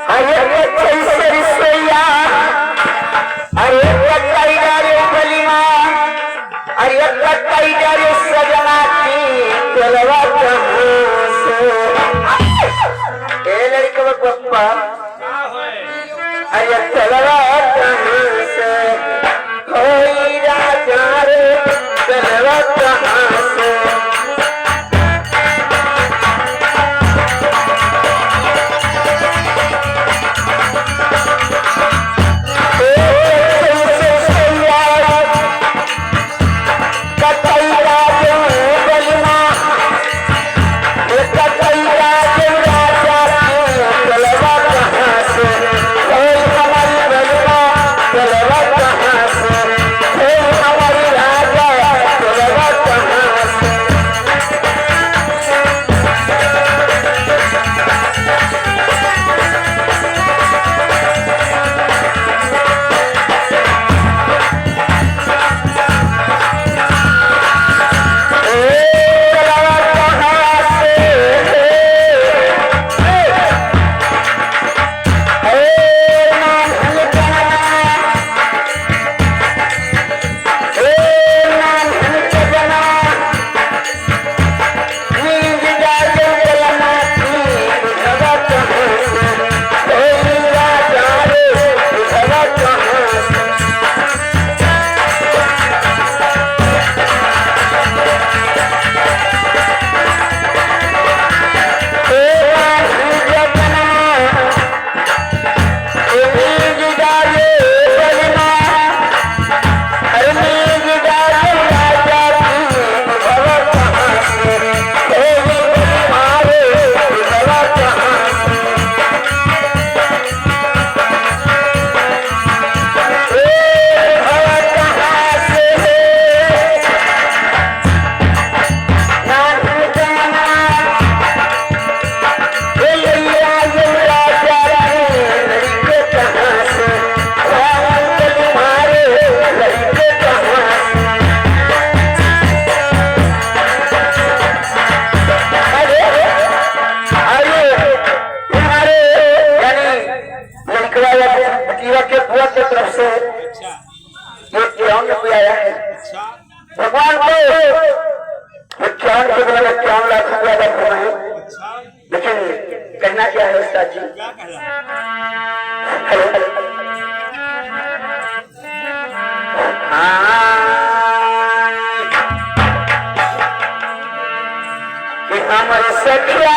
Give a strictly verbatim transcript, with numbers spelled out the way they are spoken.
अरे कच्ची सरसोइया, अरे कच्ची डाले बलिमा, अरे कच्ची डाले सजना की कलवा कहाँ से? ए लड़कवा के पप्पा, अरे कलवा कहाँ से? होई राजा रे, कलवा कहाँ से? लड़कवा या बिटिया के बुआ के तरफ से ये इक्यावन रुपया आया है। भगवान को इक्यावन के बदले में इक्यावन लाख रुपया दे रहे हैं। लेकिन कहना क्या है उस्ताद जी? हेलो। हाँ। कि हमर सखिया